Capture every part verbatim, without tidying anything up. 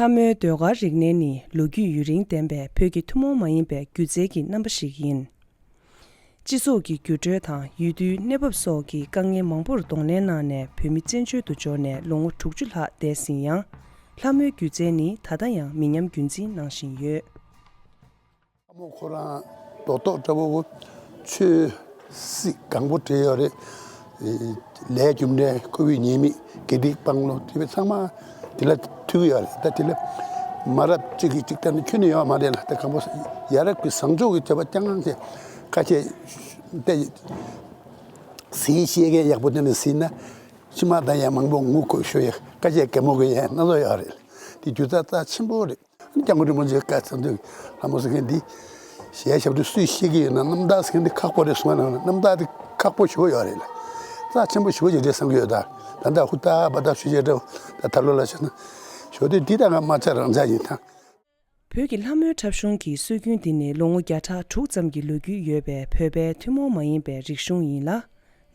ལྷ་མོའི་ཟློས་གར་རིག་གནས་ནི་ལོ་རྒྱུས་ཡུན་རིང་ལྡན་པའི་བོད་ཀྱི་ཐུན་མོང་མ་ཡིན་པའི་སྒྱུ་རྩལ་གྱི་རྣམ་པ་ཞིག་ཡིན། སྤྱི་ཚོགས་ཀྱི་འགྱུར་འགྲོས་དང་ཡུལ་དུས་གནས་བབ་སོགས་ཀྱི་དཀའ་ངལ་མང་པོར་གདོང་ལེན་གནང་ནས་བོད་མི་བཙན་བྱོལ་དུ་འབྱོར་ནས་ལོ་ངོ་དྲུག་ཅུ་ལྷག་འདས་ཟིན་ཡང་། ལྷ་མོའི་སྒྱུ་རྩལ་ནི་ད་ལྟ་ཡང་མི་ཉམས་རྒྱུན་འཛིན་གནང་བཞིན་ཡོད། ལྷ་མོ་ཁོ་རང་རྡོག་རྡོག་འདྲ་པོ་ཆོས་སྲིད་གང་པོ་འདྲེས་ཡོད་རེད། ལས་རྒྱུ་འབྲས་ཁོ་བོའི་ཉེས་དམིགས་དགེ་སྡིག་སྤང་བློ་དེ་བས་ཚང་མ་དེ་ལ་ཐུག་ཡོད་རེད། ད་དེ་ལ་མ་རབས་གཅིག་གིས་གཅིག་ལྟར་ནི་ཁྱོན་ནས་ཡོད་མ་རེད་ལ། ད་གང་པོ་ཡ་རབས་ཀྱི་བཟང་ཕྱོགས་ཀྱི་བྱ་བ་རྐྱང་རྐྱང་བྱས་ཁ་ཆེ་ཏེ་ཟིན་ཤེས་མཁན་ཡག་པོ་དེ་ནས་ཟིན་ན་ཕྱི་མ་ད་ཡང་མང་པོ་ངུ་དགོས་ཤོ་ཡ་ཁ་ཆེ་གད་མོ་གི་ཡ་སྣ་ཚོགས་ཡོད་རེད། དེ་རྒྱུ་རྩ་རྩ་ཆེན་པོ་རེད། སྐྱབས་མགོན་རིན་པོ་ཆེ་བཀའ་ཚང་དུས་ལྷ་མོ་ཟེར་མཁན་འདི་ཞལ་ཞབས་ཏུ་སུས་ཤེས་ཀྱི་ཡོད་ན། རྣམ་ཐར་ཟེར་མཁན་འདི་ཁག་པོ་རེད་གསུངས་ན། རྣམ་ཐར་འདི་ཁག་པོ་ཞེ་པོ་ཡོད་རེད་ལ། རྩ་ཆེན་པོ་ཞེ་པོ་ཅིག་རེད་བསམ་གྱི་ཡོད། ད་ད་ལྟ་ཧུར་ཐག་འབད་ཐག་ཞུ་བྱས་འགྲོ། ད་ད་ལོ་ལ་བྱས་ན་ཞོ་དེ་འདི་ད་ང་མ་ཆ་རང་ཆ་ཡིན་ད། བོད་ཀྱི་ལྷ་མོའི་འཁྲབ་གཞུང་གི་སྲོལ་རྒྱུན་འདི་ནི་ལོ་ངོ་བརྒྱ་ཕྲག་དྲུག་ཙམ་གྱི་ལོ་རྒྱུས་ཡོད་པའི་བོད་པའི་ཐུན་མོང་མ་ཡིན་པའི་རིག་གཞུང་ཡིན་ལ།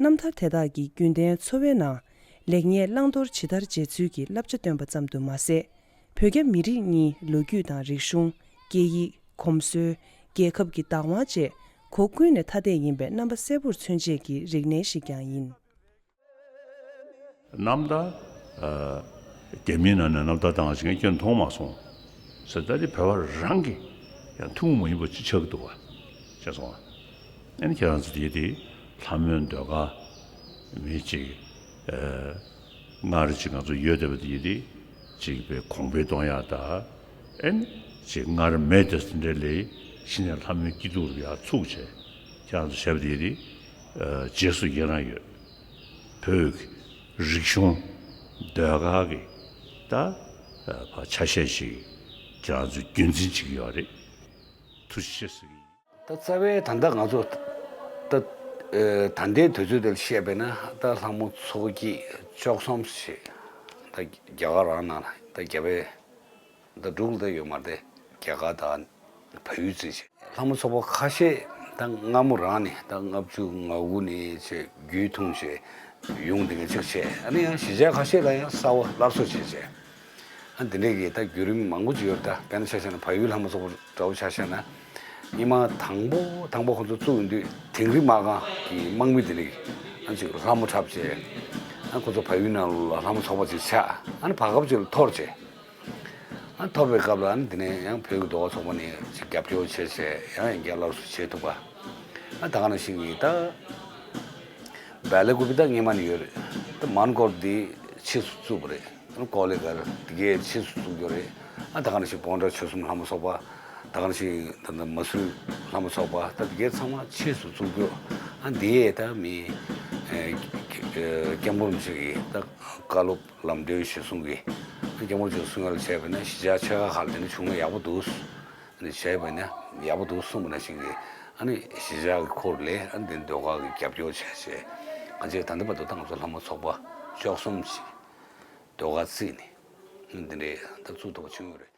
རྣམ་ཐར་དེ་དག་གི་རྒྱུན་ལྡན་འཚོ་བའི་ནང་ལེགས་ཉེས་བླང་དོར་ཇི་ལྟར་འབྱེད་ཚུལ་གྱི་བསླབ་བྱ་སྟོན་པ་ཙམ་དུ་མ་ཟད། བོད་རྒྱ་མི་རིགས་གཉིས་ལོ་རྒྱུས་དང་རིག་གཞུང་། སྐད་ཡིག། གོམས་སྲོལ། རྒྱལ་ཁབ་ཀྱི་བདག་དབང་བཅས་སྒོ་ཀུན་ནས་ཐ་དད་ཡིན་པའི་རྣམ་པ་གསལ་པོར་མཚོན་བྱེད་ཀྱི་རིག་གནས་ཤིག་ཀྱང་ཡིན། རྣམ་ཐར། ཨ། རྒྱ་མིའི་ནང་ནས་རྣམ་ཐར་བཏང་བ་ཞིག་ངས་ཁྱོན་མཐོང་མ་སོང་། ཟེར་ད་དེ་བོད་པ་རང་གི་ཡང་ཐུན་མོང་མ་ཡིན་པ་ཅིག་ཆགས་ཀྱི་འདུག་བ། ཤེས་སོང་ང་། ཨ་ནི་ཁྱེད་རང་ཚོ་དེ་དེ་ལྷ་མོའི་ཟློས་གར་མི་ཅིག་ཨ། སྔར་ཅིག་ང་ཚོ་ཡོད་བསྡད་པ་དེ་དེ་ཅིག་པའི་གོང་འཕེལ་གཏོང་ཡག་དང་། ཨ་ནི་ཅིག་སྔར་མེད་དེ་འདྲ་ལས་གཞི་ནས་ལྷ་མོའི་སྐྱིད་སྡུག་རུ་ཡར་ཚུགས་བྱས། ཁྱེད་རང་ཚོ་བྱས་པ་དེ་དེ་ཨ། རྗེས་སུ་ཡི་རང་ཡོད། བོད་ཀྱི་རིག་གཞུང་ཟློས་གར་གྱི་ད་ཕར་ཆ་ཤས་ཤིག་ཁྱེད་རང་ཚོས་རྒྱུན་འཛིན་བྱེད་ཀྱི་ཡོད་རེད། ཐུགས་རྗེ་ཆེ་ཟེར་གྱི་ཡིན། ད་རྩ་བའི་ད་ལྟ་ང་ཚོ་ད་ད་ལྟའི་དུས་ཚོད་དེར་བཤད་པས་ན། ད་ལྷ་མོ་ཚོགས་ཀྱི་བཅུ་གསུམ་ཞེས་ད་རྒྱ་གར་རང་ནང་ལ་ད་རྒྱ་བལ་ད་འབྲུག་ལ་ད་ཡོད་མ་རེད། རྒྱ་གར་དང་བལ་ཡུལ་བརྩིས་བྱས། ལྷ་མོ་ཚོགས་པ་ཁ་ཤས་ད་སྔ་མོ་རང་ནས་ད་ལྔ་བཅུ་ང་དགུ་ནས་བྱས་རྒྱུད་འཐུང་བྱས་ཡོང་དེ་འདྲ་ཅིག་བྱས། ཨ་ནི་ཡང་གཞིས་ཆགས་ཁ་ཤས་ལ་ཡང་གསར་པ་སླར་གསོ་བྱས་བྱས། ཨ་འདི་འདྲ་གི་ད་བརྒྱུད་རིམ་མང་པོ་ཅིག་ཡོད་རེད། ད་དཔེར་ན་ཆ་བཞག་ན་བལ་ཡུལ་ལྷ་མོ་ཚོགས་པ་འདྲ་བོ་ཆ་བཞག་ན། སྔོན་མ་དང་པོ་དང་པོ་ཁོང་ཚོ་བཙུགས་ཡོང་དུས་དིང་རི་དམག་ཁང་གི་དམག་མི་དེ་འདྲ་གི་ཨ་ཅིག་ལྷ་མོ་འཁྲབ་བྱས། ཨ་ཁོང་ཚོ་བལ་ཡུལ་ནང་ལ་ལྷ་མོ་ཚོགས་པ་ཅིག་ཆགས། ཨ་ནི་བར་སྐབས་ཅིག་ལ་འཐོར་བྱས། ཨ་འཐོར་བའི་སྐབས་ལ་ཨ་ནི་དེ་ནས་ཡང་བོད་ཀྱི་ཟློས་གར་ཚོགས་པ་ནས་ཅིག་རྒྱབ་སྐྱོར་བྱས་བྱས་ཡང་ཡང་བསྐྱར་སླར་གསོ་བྱེད་ཐུབ་པ། ཨ་ད་ག་ནང་བཞིན་གྱི་ད་བལ་ལེ་ཀུ་པི་ད་སྔོན་མ་ནས་ཡོད་རེད། ད་མན་གོར་འདི་ཕྱིས་སུ་བཙུགས་པ་རེད། ཨ་ནི་ཀོ་ལེ་གར་འདི་གའི་ཕྱིས་སུ་བཙུགས་ཡོད་རེད། ཨ་ད་ག་ནང་བཞིན་བོན་ཊ་ཆོལ་གསུམ་ལྷ་མོ་ཚོགས་པ། ད་ག་ནང་བཞིན་ད་ལྟ་མ་སུ་རི་ལྷ་མོ་ཚོགས་པ། ད་འདི་གའི་ཚང་མ་ཕྱིས་སུ་བཙུགས་ཡོད། ཨ་འདི་ཡས་ད་མི་ཨ་སྐྱབས་མགོན་རིན་པོ་ཆེ་གི་ད་བཀའ་སློབ་ལམ་སྟོན་གཞིར་བཟུང་གི་ཨ་སྐྱབས་མགོན་རིན་པོ་ཆེ་གསུང་ཡ་ལ་བྱས་པ་ན་གཞིས་ཆགས་ཆེ་ཁག་ཁག་ལ་དེ་འདྲ་བྱུང་ན་ཡག་པོ་འདུག། ཨ་ནི་བྱས་པ་ན་ཡག་པོ་འདུག་གསུངས་པ་ནང་བཞིན་གྱི་ཨ་ནི་གཞིས་ཆགས་ཀྱི་ཁུལ་ལ་ཨ་ནི་འདི་ཟློས་གར་གྱི་རྒྱབ་སྐྱོར་བྱས་བྱས། ང་ཚོས་ད་ལྟ་བར་དུ་ད་ང་ཚོ་ལྷ་མོ་ཚོགས་པ་བཅུ་གསུམ་ཞིག་ཟློས་གར་རྩིས་ནས་འདི་འདྲའི་ད་བཙུགས་ཐུབ་པ་བྱུང་ཡོད་རེད།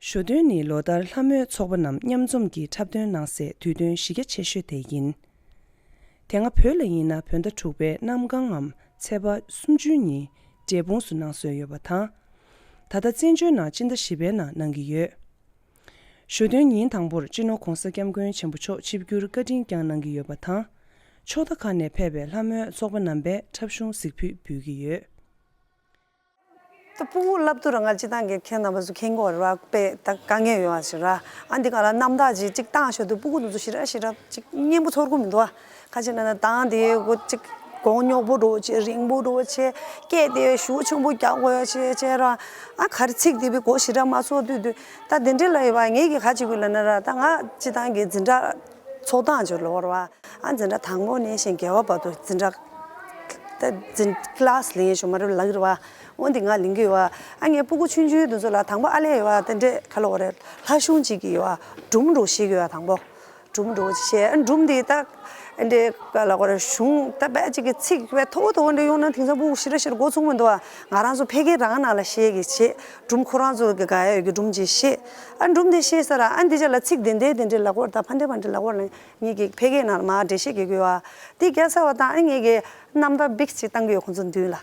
ཞོ་སྟོན་ནི་ལོ་ལྟར་ལྷ་མོའི་ཚོགས་པ་རྣམས་མཉམ་འཛོམས་ཀྱིས་འཁྲབ་སྟོན་གནང་སའི་དུས་སྟོན་གཞི་རྒྱ་ཆེ་ཤོས་དེ་ཡིན། དེ་སྔ་བོད་ལ་ཡིན་ན་བོད་ཟླ་དྲུག་པའི་གནམ་གང་ངམ་ཚེས་པ་སུམ་ཅུའི་ཉིན་འབྲས་སྤུངས་སུ་གནང་སྲོལ་ཡོད་པ་དང་། ད་ལྟ་བཙན་བྱོལ་ནང་སྤྱི་ཟླ་བཞི་པའི་ནང་གནང་གི་ཡོད། ཞོ་སྟོན་ཉིན་དང་པོར་སྤྱི་ནོར་༧གོང་ས་༧སྐྱབས་མགོན་ཆེན་པོ་མཆོག་ཆིབས་བསྒྱུར་བཀའ་དྲིན་བསྐྱངས་གནང་གི་ཡོད་པ་དང་། ཕྱོགས་མཐའ་ཁག་ནས་ཕེབས་པའི་ལྷ་མོའི་ཚོགས་པ་རྣམ་པས་འཁྲབ་གཞུང་གཟིགས་ཕུད་འབུལ་གྱི་ཡོད། ད་སྤུ་གུ་བསླབ་དུས་རང་ང་སྤྱི་བཏང་གི་ཁྱེད་རྣམ་པ་ཚོ་མཁྱེན་གྱི་ཡོད་རེད་བ། དཔེ་ད་དཀའ་ངལ་ཡོད་པ་ཞིག་རེད། ཨ་འདི་ག་ལ་རྣམ་ཐར་ཅིག་ཅིག་བཏང་ཞོར་དུ་སྤུ་གུ་དེ་ཚོ་ཞེ་དྲག་ཞེ་དྲག་ཅིག་སྙན་པོ་ཚོར་གྱི་མི་འདུག་བ། ཁ་ཅིག་ན་ན་དང་དེ་གོ་ཅིག་གོང་རྙོག་པོ་འགྲོ་བྱེད། རིང་པོ་འགྲོ་བྱེད། སྐད་དེ་ཞུ་ཆེན་པོ་རྒྱག་དགོས་བྱེད་བྱེད་ར། ཨ་ག་རེ་ཚིག་དེ་བི་གོ་ཞེ་དྲག་མ་ཚོར་དུས་དུས་ད་དེ་འདྲ་ལ་ཡོད་པ། ངེད་ཀྱི་ཁ་ཅིག་གུ་ལ་ན་ར་ད་ང་སྤྱི་བཏང་གི་འཛིན་གྲྭ་ཚོགས་སྟངས་ཅིག་ལོག་ར་བ། ཨ་འཛིན་གྲྭ་དང་པོ་ནས་བཞིན་བརྒྱད་པ་བར་དུ་འཛིན་གྲྭ་ད་འཛིན་ཀི་ལ་སི་ལེན་ཞུ་མ་རེད་ལག་རེད་བ། འོན་ཏེ་ང་ལེན་གི་ཡོད་བ། ཨ་ངའི་སྤུ་གུ་ཆུང་ཆུང་དེ་ཚོ་ལ་དང་པོ་ཨ་ལས་ཡོད་བ། དེ་འདྲས་ག་ལ་འོ་རེད། ལྷ་གཞུང་གཅིག་གི་ཡོད་བ། སྒྲུང་འགྲོ་ཤེས་གི་ཡོད་བ། དང་པོ་སྒྲུང་འགྲོ་ཤེས། ཨ་སྒྲུང་དེ་ད་ཨ་འདྲས་ག་ལ་འོ་རེད། གཞུང་ད་བས་གཅིག་གི་ཚིག་བས་མཐོ་བོ་མཐོ་བོ་འདྲས་ཡོང་ན་དེང་སང་སྤུ་གུ་ཞེ་དྲག་ཞེ་དྲག་མགོ་ཚོད་མི་འདུག་བ། ང་རང་ཚོ་ཕ་གི་རང་ནང་ལ་ཤེས་གི་བྱེད། སྒྲུང་ཁོ་རང་ཚོ་གི་ག་ཡ་ཡོད་གི་སྒྲུང་ཅིག་ཤེས། ཨ་སྒྲུང་དེ་ཤེས་ས་ར་ཨ་འདི་ཅག་ལ་ཚིག་དེ་འདྲས་དེ་འདྲས་ལབ་དགོས་རེད། ད་ཕ་འདྲས་ཕ་འདྲས་ལབ་དགོས་རེད། ངེད་ཀྱི་ཕ་གི་ནང་ལ་མར་འགྲེལ་བཤད་རྒྱག་གི་ཡོད་བ། དེ་རྒྱག་ཚར་བ་དང་ཨ་ངེད་ཀྱི་རྣམ་ཐར་བིག་ཅིག་བཏང་གི་ཡོད་ཁོང་ཚོ་མདུན་ལ།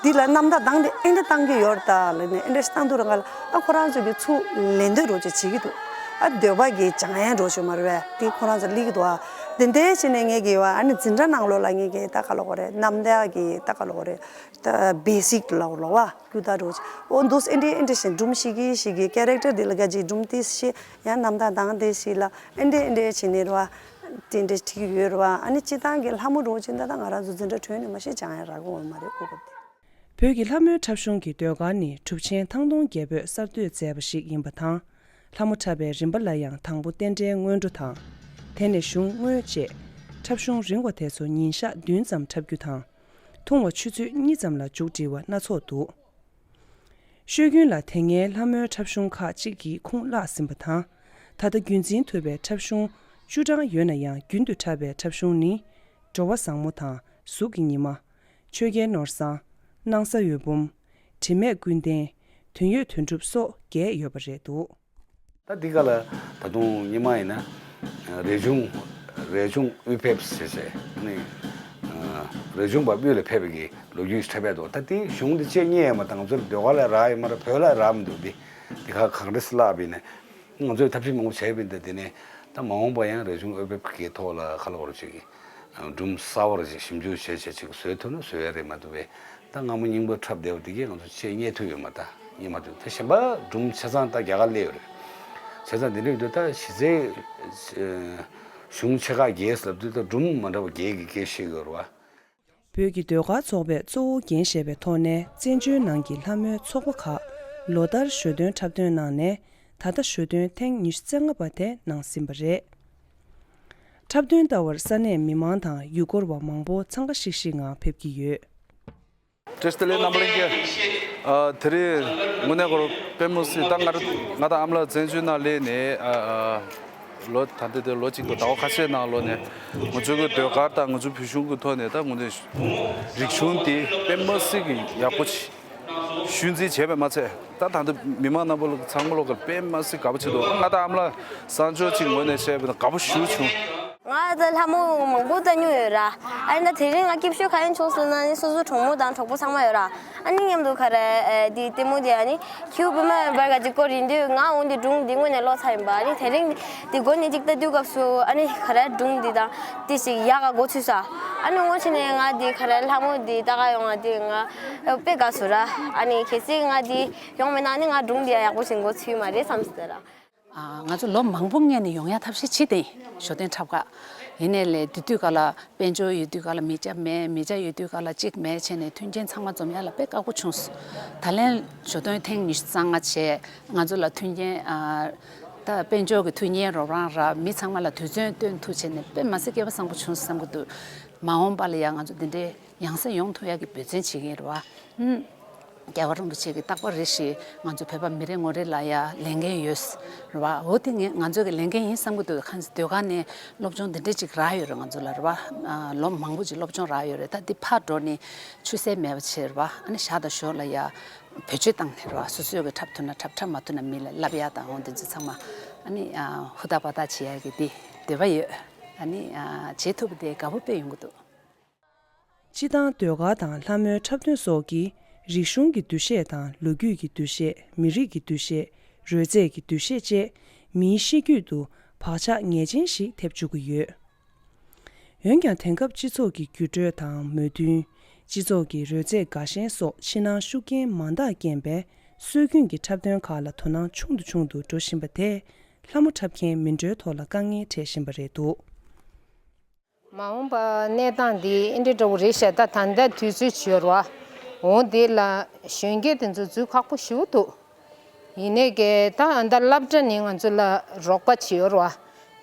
འདི་ལ་རྣམ་ཐར་དང་དེ་ཨེ་འདྲ་བཏང་གི་ཡོད་ད་ལབ་ནས་ཨེ་འདྲ་བཏང་དུས་རང་ག་ལ་ཨ་ཁོ་རང་ཚོ་གི་ཚུར་ལེན་འདོད་རོགས་ཅིག་བྱེད་ཀྱི་འདུག་ཨ་འདོད་པ་གི་བྱང་ཡན་རོགས་ཞུ་མ་རེད་པས། དེ་ཁོ་རང་ཚོ་ལི་གི་འདུག་ཨ་དེ་འདྲའི་བྱས་ནས་ངས་གི་བ་ཨ་ནི་འཛིན་གྲྭ་ནང་ལོགས་ལ་ངས་གི་ད་ག་ལོག་རེད། རྣམ་ཐར་གི་ད་ག་ལོག་རེད། ད་བེ་སིག་ལ་ལོག་བ་རྒྱུ་ད་རོགས་ཅིག་ཨོ་འདུག་ཨེ་འདྲའི་ཨེ་འདྲ་བྱས་སྒྲུང་ཤིག་གི་ཤིག་གི་ཀེ་རེག་ཊར་དེ་ལ་ག་ཅིག་སྒྲུང་དེ་ཤིག་ཡང་རྣམ་ཐར་དང་དེ་ཤིག་ལ་ཨེ་འདྲའི་ཨེ་འདྲའི་བྱས་ནས་རེད་བ། དེ་འདྲ་ཐིག་ཡོད་རེད་བ། ཨ་ནི་སྤྱི་བཏང་གི་ལྷ་མོ་རོགས་ཅན་ད་ལྟ་ང་རང་ཚོ་འཛིན་གྲྭ་གྲོལ་ནས་མ་གཞི་སྦྱང་ཡ་རག་གི་ཡོད་མ་རེད། གོ་སྐབས་དེ། བོད་ཀྱི་ལྷ་མོའི་འཁྲབ་གཞུང་གི་ཟློས་གར་ནི་གྲུབ་ཆེན་ཐང་སྟོང་རྒྱལ་པོས་གསར་གཏོད་མཛད་པ་ཞིག་ཡིན་པ་དང་། ལྷ་མོ་འཁྲབ་པའི་རིམ་པ་ལ་ཡང་དང་པོ་རྟེན་འབྲེལ་སྔོན་འགྲོ་དང་། དེ་ནས་གཞུང་དངོས་བཅས་འཁྲབ་གཞུང་རིང་བ་དེ་ཚོ་ཉིན་ཞག་བདུན་ཙམ་འཁྲབ་རྒྱུ་དང་། ཐུང་བ་ཆུ་ཚོད་གཉིས་ཙམ་ལ་མཇུག་སྒྲིལ་བ་སྣ་ཚོགས་འདུག་ཤོད་རྒྱུན་ལ་དེ་སྔའི་ལྷ་མོའི་འཁྲབ་གཞུང་ཁག་ཅིག་གི་ཁུངས་བརླགས་ཟིན་པ་དང་། ད་ལྟ་རྒྱུན་འཛིན་ཐུབ་པའི་འཁྲབ་གཞུང་བཅུ་གྲངས་ཡོད་ན་ཡང་། རྒྱུན་དུ་འཁྲབ་པའི་འཁྲབ་གཞུང་ནི། འགྲོ་བ་བཟང་མོ་དང་། གཟུགས་ཀྱི་ཉི་མ། ཆོས་རྒྱལ་ནོར་བཟང་། སྣང་ས་འོད་འབུམ། དྲི་མེད་ཀུན་ལྡན། དོན་ཡོད་དོན་གྲུབ་སོགས་བརྒྱད་ཡོད་པ་རེད་འདུག་ད་འདི་ག་ལ་ད་དུང་སྔོན་མ་ཡིན་ན་རས་ཆུང་རས་ཆུང་དབུས་ཕེབས་ཟེར་ཟེར་ནི། རས་ཆུང་པ་དབུས་ལ་ཕེབས་པའི་གི་ལོ་རྒྱུས་ཞིག་འཁྲབ་ཡས་འདུག་ད་དེ་གཞུང་འདི་ཅེས་རྙེད་ཡས་མ་ད་ང་ཚོར་ཟློས་གར་ལ་རག་ཡོད་མ་རེད། བོད་ལ་རག་མི་འདུག་འདི་འདི་ག་གང་འདྲ་སེ་བརླགས་པ་ཡིན་ན། ང་ཚོས་ཐབས་ཤེས་མང་པོ་བྱས་པ་ཡིན་ད། དེ་ནས་ད་མ་འོངས་པ་ཡང་རས་ཆུང་དབུས་ཕེབས་ཀྱི་ཐོག་ལ་ག་ལ་བར་ཅིག་གི་སྒྲུང་གསར་བ་ཅིག་ཞིབ་འཇུག་བྱས་བྱས་ཅིག་བཟོས་ཐུབ་ན་བཟོ་ཡ་རེད་མ་གཏོགས་པས། ད་སྔ་མོ་རྙིང་པ་འཁྲབ་བསྡད་པ་དེ་གས་ང་ཚོ་ཅེས་རྙེད་ཐུབ་ཡོད་མ་ད་རྙེད་མ་ཐུབ། ད་གཞན་པ་སྒྲུང་ཆ་ཚང་ད་རྒྱ་གར་སླེབས་ཡོད་རེད། བྱས་ཙང་དེ་འདྲ་ཡིན་དུས་ད་གཞི་རྩའི་གཞུང་ཆེ་ཁག་བརྒྱད་ཟེར་ལབ་དུས་ད་སྒྲུང་མ་འདྲ་བ་བརྒྱད་ཀྱི་སྐད་བཤད་ཡོད་རེད་བ། བོད་ཀྱི་ཟློས་གར་ཚོགས་པས་གཙོ་བོ་འགན་བཞེས་པའི་ཐོག་ནས་བཙན་བྱོལ་ནང་གི་ལྷ་མོའི་ཚོགས་པ་ཁག་ལོ་ལྟར་ཞོ་སྟོན་འཁྲབ་སྟོན་གནང་ནས། ད་ལྟ་ཞོ་སྟོན་ཐེངས་ཉི་ཤུ་རྩ་ལྔ་པ་དེ་གནང་ཟིན་པ་རེད། འཁྲབ་སྟོན་ལྟ་བར་ས་གནས་མི་མང་དང་ཡུལ་སྐོར་བ་མང་པོ་འཚང་ཁ་ཤིག་ཤིག་ངང་ཕེབས་ཀྱི་ཡོད། བཀྲ་ཤིས་བདེ་ལེགས་རྣམ་པ་ལྷན་རྒྱས། ཨ། དེ་རིང་དངོས་གནས་ཁོ་རང་དཔེ་མི་སྲིད། ད་ང་རང་ང་དང་ཨ་མ་ལགས་བཙན་བྱོལ་ནང་སླེབས་ནས། ཨ། ཨ། ལོ་ད་ལྟ་དེ་ལོ་གཅིག་དང་ཟླ་བ་ཁ་ཤས་ནང་ལོགས་ནས་ང་ཚོ་གི་ཟློས་གར་དང་ང་ཚོ་བོད་གཞུང་གི་ཐོག་ནས་ད་དངོས་གནས་རིག་གཞུང་དེ་དཔེ་མི་སྲིད་ཀྱི་ཡག་པོ་ཆེ་ཤུལ་འཛིན་བྱས་པས་མ་ཚད། ད་ད་ལྟ་མི་མང་རྣམ་པ་ལ་ཚང་མ་ལོག་གི་དཔེ་མ་སྲིད་དགའ་པོ་བྱེད་འདུག་ང་དང་ཨ་མ་ལགས་བཟང་ཕྱོགས་ཅིག་ངོས་ནས་བཤད་པ་ན་དགའ་པོ་ཞེ་པོ་བྱུང་། ང་ད་ལྷ་མོ་མང་པོ་ལྟ་མྱོང་ཡོད་ར། ཨ་ནི་ད་དེ་རིང་ང་སྐྱིད་ཤོས་ག་རེ་བྱུང་ཟེར་ན་ནི་སོ་སོའི་གྲོགས་མོ་དང་གྲོགས་པོ་ཚང་མ་ཡོད་ར། ཨ་ནི་མཉམ་དུ་ག་རེ་ཨེ་འདི་ལྟད་མོ་དེ་ཨ་ནི་ཁྱེའུ་བུ་མོ་བར་ག་ཅིག་སྐོར་ཡིན་དུས་ང་འོང་དུས་སྒྲུང་འདི་དངོས་གནས་ཀློག་ཚར་ཡིན་པ། ཨ་ནི་དེ་རིང་འདི་འགོ་ནས་ཅིག་ལྟ་དུས་སྐབས་སུ་ཨ་ནི་ག་རེ་སྒྲུང་འདི་དང་དེ་ཞིག་ཡག་ག་འགོ་ཚུགས་ས། ཨ་ནི་ངོ་ཆེ་ནས་ང་འདི་ག་རེ་ལྷ་མོ་འདི་ལྟ་ག་ཡོང་བ་འདི་ང་དཔེ་དགའ་སོང་ར། ཨ་ནི་གལ་སྲིད་ང་འདི་ཡོང་མེད་ན་ཨ་ནི་ང་སྒྲུང་འདི་ཡག་པོ་ཞིག་འགོ་ཚུགས་མ་རེད་བསམ་སོང་ར། ང་ཚོ་ལོ་མང་པོ་སྔོན་ནས་ཡོང་ཡ་ཐབས་ཤེས་བྱས་ཏེ་ཞོ་སྟོན་འཁྲབ་ག་ཡིན་ནའི་ལས་དེ་དུས་ག་ལ་དཔལ་འབྱོར་ཡོད་དུས་ག་ལ་མི་སྐྱ་མེད། མི་སྐྱ་ཡོད་དུས་ག་ལ་གཅིག་མེད་བྱས་ནས་མཐུན་རྐྱེན་ཚང་མ་འཛོམས་ཡ་ལ་དཔེ་དཀའ་པོ་བྱུང་སོང་། ད་ལན་ཞོ་སྟོན་ཐེངས་ཉི་ཤུ་རྩ་ལྔ་བྱས། ང་ཚོ་ལ་མཐུན་རྐྱེན་ཨ། ད་དཔལ་འབྱོར་གྱི་མཐུན་རྐྱེན་རོགས་རམ་རག་མི་ཚང་མ་ལ་དུས་ཚོད་སྟོན་ཐུབ་བྱས་ནས་དཔེ་མ་སྲིད་སྐལ་བ་བཟང་པོ་བྱུང་སོང་བསམ་གྱི་འདུག་མ་འོངས་པ་ལ་ཡང་ང་ཚོ་འདི་འདྲའི་ཡང་སེ་ཡོང་ཐུབ་ཡག་གི་འབད་བརྩོན་བྱེད་ཀྱི་ཡིན་རེད་བ། ཨུམ། རྒྱལ་བ་རིན་པོ་ཆེ་གི་རྟག་པར་རེ་ཞིག་ང་ཚོ་བོད་པ་མི་རེ་ངོ་རེ་ལ་ཡ་ལས་འགན་ཡོད་རེད་བ། འོ་དེ་ངས་ང་ཚོ་གི་ལས་འགན་ཡིན་བསམ་གྱི་འདུག་ཁ་སང་ཟློས་གར་ནས་སློབ་སྦྱོང་འདི་འདྲ་ཅིག་རག་ཡོད་རེད་ང་ཚོ་ལ་རེད་བ། ཨ། ལོ་མང་པོ་ཅིག་སློབ་སྦྱོང་རག་ཡོད་རེད། ད་འདི་ཕར་འགྲོ་ནས་ཆུད་ཟོས་མེད་པ་བྱས་རེད་བ། ཨ་ནི་ཞར་དང་ཞོར་ལ་ཡ་བེད་སྤྱོད་བཏང་ནས་རེད་བ། སོ་སོས་གི་འཁྲབ་ཐུབ་ན་འཁྲབ། འཁྲབ་མ་ཐུབ་ན་མི་ལ་བསླབ་ཡ་དང་འོ་འདི་ཚོ་ཚང་མ་ཨ་ནི་ཨ། ཧུར་ཐག་པ་ཐག་བྱེད་ཡ་གི་འདི་འདོད་པ་ཡོད། ཨ་ནི་ཨ། བྱེད་ཐུབ་པ་དེ་དགའ་པོ་དཔེ་ཡོང་གི་འདུག་སྤྱིར་བཏང་ཟློས་གར་དང་ལྷ་མོའི་འཁྲབ་སྟོན་སོགས་ཀྱིས་རིག་གཞུང་གི་འདུ་ཤེས་དང་ལོ་རྒྱུས་ཀྱི་འདུ་ཤེས། མི་རིགས་ཀྱི་འདུ་ཤེས། རོལ་རྩེད་ཀྱི་འདུ་ཤེས་བཅས་མིའི་གཤིས་རྒྱུད་དུ་བག་ཆགས་ངེས་ཅན་ཞིག་ཐེབས་བཅུག་གི་ཡོད། འོན་ཀྱང་དེང་སྐབས་སྤྱི་ཚོགས་ཀྱི་འགྱུར་འགྲོས་དང་མོས་མཐུན། སྤྱི་ཚོགས་ཀྱི་རོལ་རྩེད་དགའ་ཞེན་སོགས་ཕྱི་ནང་ཤུགས་རྐྱེན་མང་དག་རྐྱེན་པས་སྲོལ་རྒྱུན་གྱི་འཁྲབ་སྟོན་ཁག་ལ་དོ་སྣང་ཆུང་དུ་ཆུང་དུ་འགྲོ་བཞིན་པ་དེས་ལྷ་མོ་འཁྲབ་མཁན་མི་འདྲའི་ཐོག་ལ་དཀའ་ངལ་འཕྲད་བཞིན་པ་རེད་འདུག་མ་འོངས་པ་གནས་སྟངས་འདི་ཨེ་འདྲ་འདྲ་བོ་རེད་ཤག་ད་ད་ལྟ་དུས་ཚོད་བྱོས་ར། འོང་དེ་ལ་གཞོན་སྐྱེས་དེ་ཚོ་འཛུལ་ཁག་པོ་ཞེ་པོ་འདུག་ཡིན་ནའི་གི་ད་ཨ་ད་སློབ་གྲྭ་ནས་ང་ཚོ་ལ་རོགས་པ་བྱེད་ཡོད་ར།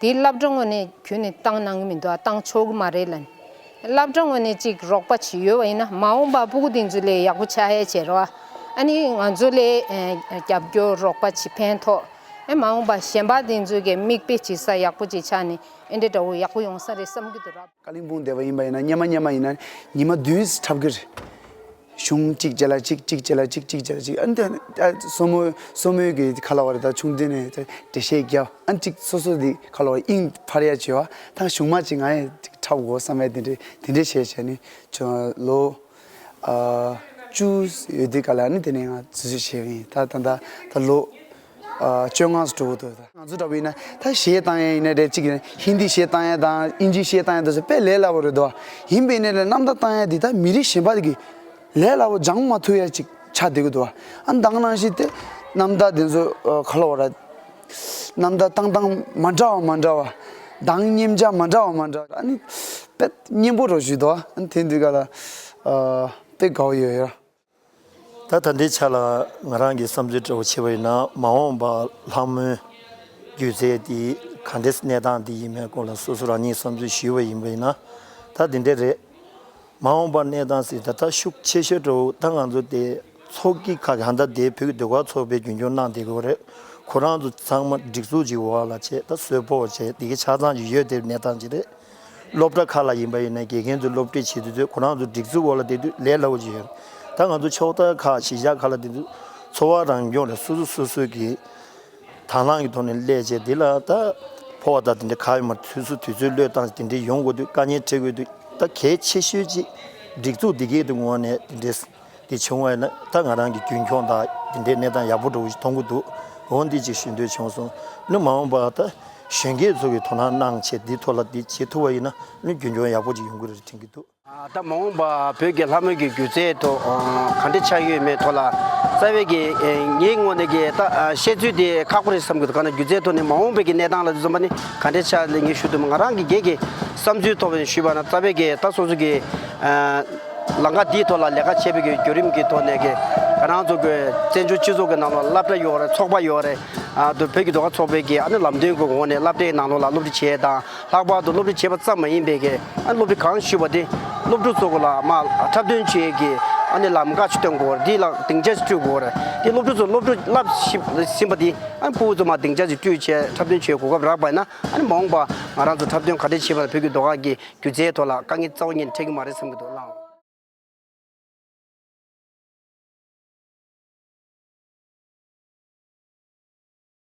དེ་སློབ་གྲྭ་ངོས་ནས་ཁྱོན་ནས་བཏང་གནང་གི་མི་འདུག་ཨ། བཏང་ཆོག་གི་མ་རེད་ལབ་ནས། སློབ་གྲྭ་ངོས་ནས་ཅིག་རོགས་པ་བྱེད་ཡོད་པ་ཡིན་ན་མ་འོངས་པ་སྤུ་གུ་དེ་ཚོ་ལས་ཡག་པོ་ཆགས་ཡས་བྱེད་ར། ཨ་ནི་ང་ཚོ་ལས་ཨེ་རྒྱབ་སྐྱོར་རོགས་པ་བྱེད་ཕན་ཐོགས། ཨེ་མ་འོངས་པ་གཞན་པ་དེ་ཚོ་གི་མིག་དཔེ་བྱེད་ས་ཡག་པོ་ཅིག་ཆགས་ནས་ཨེ་འདྲ་འདྲ་བོ་ཡག་པོ་ཡོང་ས་རེད་བསམ་གྱི་འདུག་ར། ཀ་ལིང་སྤུང་བསྡད་པ་ཡིན་པ་ཡིན་ན་སྔོན་མ་སྔོན་མ་ཡིན་ན་ཉི་མ་བདུན་འཁྲབ་ཀྱི་རེད། གཞུང་གཅིག་རྗེས་ལ་གཅིག་གཅིག་རྗེས་ལ་གཅིག་གཅིག་རྗེས་ལ་གཅིག་ཨ་ནི་ད་ཨ་སོ་མོ་སོ་མོའི་གི་ཁ་ལ་བ་རེད། ད་ཆུང་དུས་ནས་ད་འགྲེལ་བཤད་རྒྱབ། ཨ་ནི་གཅིག་སོ་སོ་དེ་ཁ་ལ་བ་དབྱིངས་འཕར་ཡ་བྱེད་པ། ད་གཞུང་མ་གཅིག་ང་ཡང་གཅིག་འཁྲབ་དགོས་བསམ་ཡ་དེ་འདྲས་དེ་འདྲས་བྱས་བྱས་ནས་ལོ་ཨ་ བཅུ་ཡོད་དུས་ག་ལ་ནི་དེ་ནས་ང་འཛུལ་ཞུགས་བྱས་པ་ཡིན། ད་ད་ད་ད་ལོ་ཨ་བཅོ་ལྔ་ཙམ་འགྲོ་གི་འདུག་ད་ང་ཚོ་འདྲ་པོ་ཡིན་ན་ད་གཞས་བཏང་ཡ་ཡིན་ན་རེད། གཅིག་ཡིན་ན་ཧིན་དི་གཞས་བཏང་ཡ་དང་ཨིན་ཇི་གཞས་བཏང་ཡ་དེ་ཚོ་དཔེ་ལས་སླ་པོ་རེད་འདུག་ཡིན་པས་ནས་ལས་རྣམ་ཐར་བཏང་ཡ་འདི་ད་མི་རིགས་གཞན་པ་གི་ལས་སླ་པོ་སྦྱང་མ་ཐུབ་ཡ་ཅིག་ཆགས་བསྡད་ཀྱི་འདུག་ཨ་ནི་ད་ག་ནང་བཞིན་དེ་རྣམ་ཐར་དེ་ཚོ་ཨ་ག་ལ་བ་ར། རྣམ་ཐར་བཏང་སྟངས་མ་འདྲ་བ་མ་འདྲ་བ། གདངས་མཉེན་ཆ་མ་འདྲ་བ་མ་འདྲ་བ། ཨ་ནི་དཔེ་སྙན་པོ་རོ་ཞུས་འདུག་ཨ་ནི་དེ་འདི་ག་ལ་ཨ་དཔེ་དགའ་བོ་ཡོད་ཡོད། ད་ད་ལྟའི་ཆ་ལ་ང་རང་གི་བསམ་ཚུལ་འདྲ་བོ་བྱས་པ་ཡིན་ན། མ་འོངས་པ་ལྷ་མོའི་སྒྱུ་རྩལ་འདི་ག་འདྲའི་གནས་སྟངས་འདི་ཡིན་མིན་སྐོར་ལ་སོ་སོ་རང་ཉིད་བསམ་ཚུལ་ཞུས་པ་ཡིན་པ་ཡིན་ན། ད་འདི་འདྲ་རེད། མ་འོངས་པ་གནས་སྟངས་ཟེར་ད་ལྟ་ཤུགས་ཆེ་ཤོས་འདྲ་བོ་ད་ང་ཚོ་དེ་ཚོགས་ཀྱི་ཁག་གི་ཧ་ད་དེ་བོད་ཀྱི་ཟློས་གར་ཚོགས་པའི་རྒྱུན་སྐྱོང་གནང་བསྡད་ཀྱི་ཡོད་རེད། ཁོ་རང་ཚོ་ཚང་མ་སྒྲིག་འཛུགས་ཀྱི་འོག་ལ་བྱས་ད་གསོལ་ཕོགས་བྱས་དེ་གའི་ཆ་ཚང་ཅིག་ཡོད་དེ་གནས་སྟངས་ཅིག་རེད། སློབ་གྲྭ་ཁག་ལ་ཡིན་པ་ཡིན་ན་དགེ་རྒན་ཚོས་སློབ་ཁྲིད་བྱེད་དུས་ཚོད་ཁོ་རང་ཚོ་སྒྲིག་འཛུགས་འོག་ལ་བསྡད་དུས་ལས་སླ་བོ་ཅིག་ཡོད་རེད། ད་ང་ཚོ་ཕྱོགས་མཐའ་ཁག་གཞིས་ཆགས་ཁག་ལ་བསྡད་དུས་འཚོ་བ་རང་སྐྱོང་རེད། སོ་སོ་སོ་སོའི་གི་དང་བླངས་ཀྱི་ཐོག་ནས་སླེབས་བྱས་འདི་ལ་ད་ཕོ་བ་དང་དེ་འདྲ་ག་ཡོད་མ་རེད། སོ་སོ་དུས་ཚོད་བློས་བཏང་དེ་འདྲའི་ཡོང་དགོས་དུས་དཀའ་ངལ་འཕྲད་དགོས་དུས་ད་གལ་ཆེ་ཤོས་ཅིག་སྒྲིག་འཛུགས་འདི་གའི་དུ་ངོས་ནས་དེ་འདྲའི་དེ་བྱུང་བ་ཡིན་ན་ད་ང་རང་གི་རྒྱུན་འཁྱོངས་དང་དེ་འདྲའི་གནས་སྟངས་ཡག་པོ་འགྲོ་གི་མཐོང་གི་འདུག་འོ་འདི་ཅིག་ཞུ་འདོད་བྱུང་སོང་། ནི་མ་འོངས་པ་ད་གཞོན་སྐྱེས་ཚོ་གི་དོ་སྣང་གནང་བྱས་འདི་ཐོག་ལ་འདི་བྱེད་ཐུབ་པ་ཡིན་ན་ནི་རྒྱུན་འཁྱོངས་ཡག་པོ་ཅིག་ཡོང་གི་རེད་དྲན་གྱི་འདུག་ད་མ་འོངས་པ་བོད་ཀྱི་ལྷ་མོ་གི་སྒྱུ་རྩལ་ཐོག་ག་འདྲ་ཆགས་ཡོད་མེད་ཐོག་ལ་རྩ་བའི་གི་ངའི་ངོས་ནས་གི་ད་བཤད་ཚུལ་དེ་ཁག་པོ་རེད་བསམ་གི་འདུག་ག་ན་སྒྱུ་རྩལ་ཐོག་ནས་མ་འོངས་པའི་གི་གནས་སྟངས་ལ་འཛོམས་པ་ནི་ག་འདྲ་ཆགས་ལས་ངས་ཞུ་ཐུབ་མ། ང་རང་གི་སྒེར་གྱི་བསམ་ཚུལ་ཐོག་ནས་ཞུས་པ་ན་རྩ་བའི་གི་ད་སོ་སོ་གི་ལམ་ཁ་འདིའི་ཐོག་ལ་ལས་ཀ་བྱེད་པའི་གི་བརྒྱུད་རིམ་གི་ཐོག་ནས་གི་ང་རང་ཚོ་གི་བཙན་བྱོལ་སྤྱི་ཚོགས་གི་ནང་ལ་སློབ་གྲྭ་ཡོད་རེད། ཚོགས་པ་ཡོད་རེད། ཨ་དུ་བོད་ཀྱི་ཟློས་གར་ཚོགས་པའི་གི་ཨ་ནི་ལམ་སྟོན་གྱི་ངོས་ནས་སློབ་གྲྭའི་ནང་ལོགས་ལ་སློབ་ཁྲིད་བྱས་དང་ལྷག་པར་དུ་སློབ་ཁྲིད་བྱས་པ་ཙམ་མ་ཡིན་པའི་གི་ཨ་ནི་སློབ་ཁྲིད་གང་ཞུས་པ་དེ་སློབ་ཕྲུག་ཚོ་གི་ལ་མ་འཁྲབ་སྟོན་བྱེད་ཀྱི་ཨ་ནི་ལམ་ཁ་ཅིག་སྟོན་དགོས་རེད། དེ་ལ་སྡིངས་ཆ་ཞིག་སྤྲོད་དགོས་རེད། དེ་སློབ་ཕྲུག་ཚོ་སློབ་ཕྲུག་བསླབ་ཟིན་པ་དེ་ཨ་ནི་ཕྲུ་གུ་ཚོ་མ་སྡིངས་ཆ་ཞིག་སྤྲོད་བྱས་འཁྲབ་སྟོན་བྱེད་གོ་སྐབས་རག་པ་ཡིན་ན་ཨ་ནི་མ་འོངས་པ་ང་རང་ཚོ་འཁྲབ་སྟོན་ག་འདྲ་བྱེད་པ་ལ་བོད་ཀྱི་ཟློས་གར་གྱི་སྒྱུ་རྩལ་ཐོག་ལ་དཀའ་ངལ་རྩ་བ་ཉིད་འཕྲད་ཀྱི་མ་རེད་བསམ་གྱི་འདུག་ལགས།